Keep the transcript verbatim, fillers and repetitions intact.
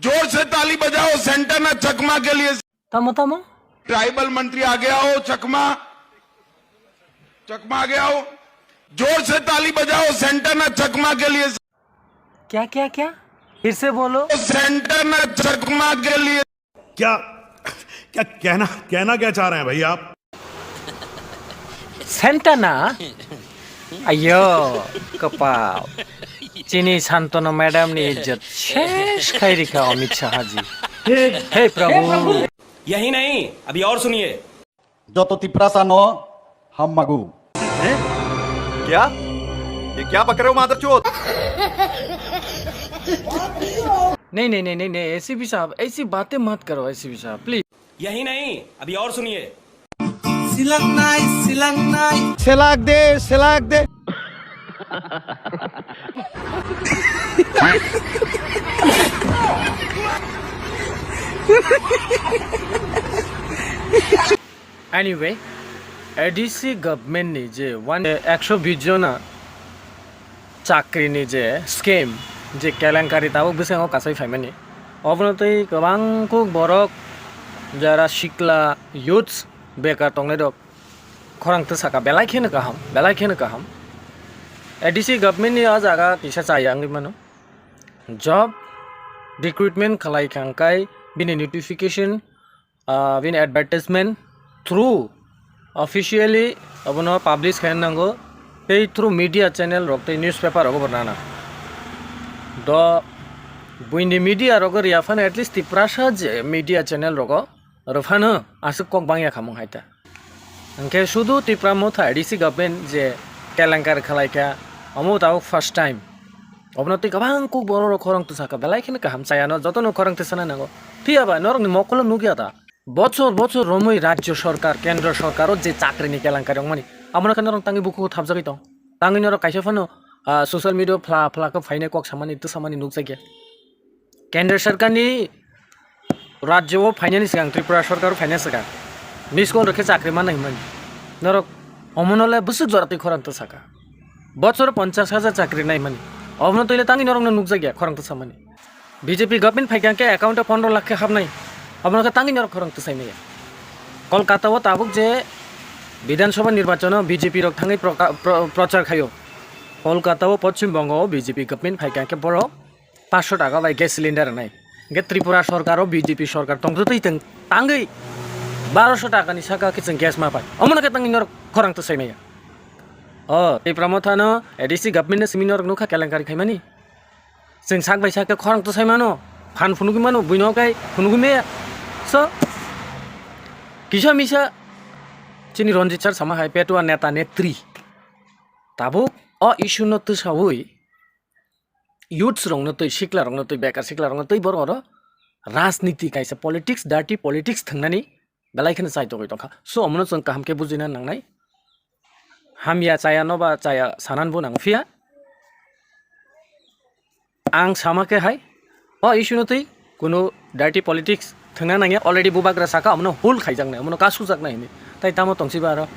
जोर से ताली बजाओ सेंटर ना चकमा के लिए। Tamo, tamo? ट्राइबल मंत्री आगे आओ चकमा, चकमा आगे आओ। जोर से ताली बजाओ सेंटर ना चकमा के लिए। क्या, क्या, क्या? फिर से बोलो। सेंटर ना चकमा के लिए। क्या, क्या कहना, कहना क्या चाह रहे हैं भैया आप? Santana? Ayo, kwpal. Chini Santana madam ni ijjot ses khai rikha Amit Shah ji. Hey Prabhu. यही नहीं, अभी और सुनिए। Joto Tiprasa no hammago. क्या? ये क्या बक रहे हो मादरचोद? नहीं, नहीं, नहीं, नहीं, नहीं, एसीपी साहब, ऐसी बातें मत करो, एसीपी साहब, प्लीज। यही नहीं, अभी और सुनिए। Silang nai, silang nai. Selak de, selak de. Anyway, A D C government ni je one, ekso bis jona chakri ni je scam, je kelenkari tabuk bwskango kasai phaimani, obono tei kwbang kuk borok jara sikla youths bekar tongnai rok khorang twi saka belai kheno kaham, belai kheno kaham. A D C government ni o jaga kisa chaya wngwi mano. Job recruitment khalai kha hwnkhe bini notification, ah, bini advertisement through officially obono publish khaina nango, tei through media channel rok tei newspaper rogo bo nana. Do buini media rogo riya phano at least Tiprasa je media channel rogo rw phano aswk kok bangya khamung hai ta. Hwnkhe sudu Tipra Motha A D C government je kelenkari khalai kha, omo tabuk first time. Obono tei kwbang kuk borok rok khorang twi saka belai kheno kaham chayano jotono khorang twi sana nango. Phiya ba norokni mokolo nukya da? Bochor bochor romwi rajyo sorkar, kendro sorkar o je chakrini kelenkari wngmani, abono khe norok tangwi bukugo thapjagwi tong. Tangwi norok kaisa phano, ah, social media phla phla khe phainai kok samani twi samani nukjakya. Kendra sarkarni rajyo o phainani swkang, Tripura sarkar o phainani swkang miss call rwkhe chakri manna hinmani. Norok omono le bwswk jora twi khorang twi saka. Bochor ponchash hajar chakri naimani. Obono twi le tangwi norokno nukjakya khorang twi samani. B J P government phaikha khe account o pondro lakh khe hapnai. Obono khe tangwi norok khorang twi saimaya. Kolkata o tabuk je Bidhan Sabha nirbachon o B J P rok thangwi proka-, pro-, prochar khaio. Kolkata o Poschim Bongo o B J P government phaikha khe borok paanch sho taka bai gas cylinder rwnai. Hingke Tripura sorkar o B J P sorkar tongtwtwi tong tangwi baro sho taka ni saka khe chwng gas ma pai. Omono khe tangwi norok khorang twsai maya. O Tipra Motha no A D C government no simi norok nukha kelenkari khaimani. Chwng sak bai sak khe khorang twsai mano. Phan phunugwi mano, buino khe phunugwi maya. So, kisa misa chini Ranjit sir sama hai Petua neta netri. Tabuk o issue no twsawi youths rokno twi, sikla rokno twi, bekar sikla rokno twi borok oro rajniti kaisa politics, dirty politics thwngnani belai kheno chai tongwi tongkha. So, omono chwng kaham khe bujina nangnai. Hamya chaya no ba chaya sanan bo nang phiya. Ang sama khe hai, o issue no twi kuno dirty politics thwngna nangya, already bubagra saka omono hul khaijaknai, omono kasujaknai hinwi. Tai tamo tongsiba aro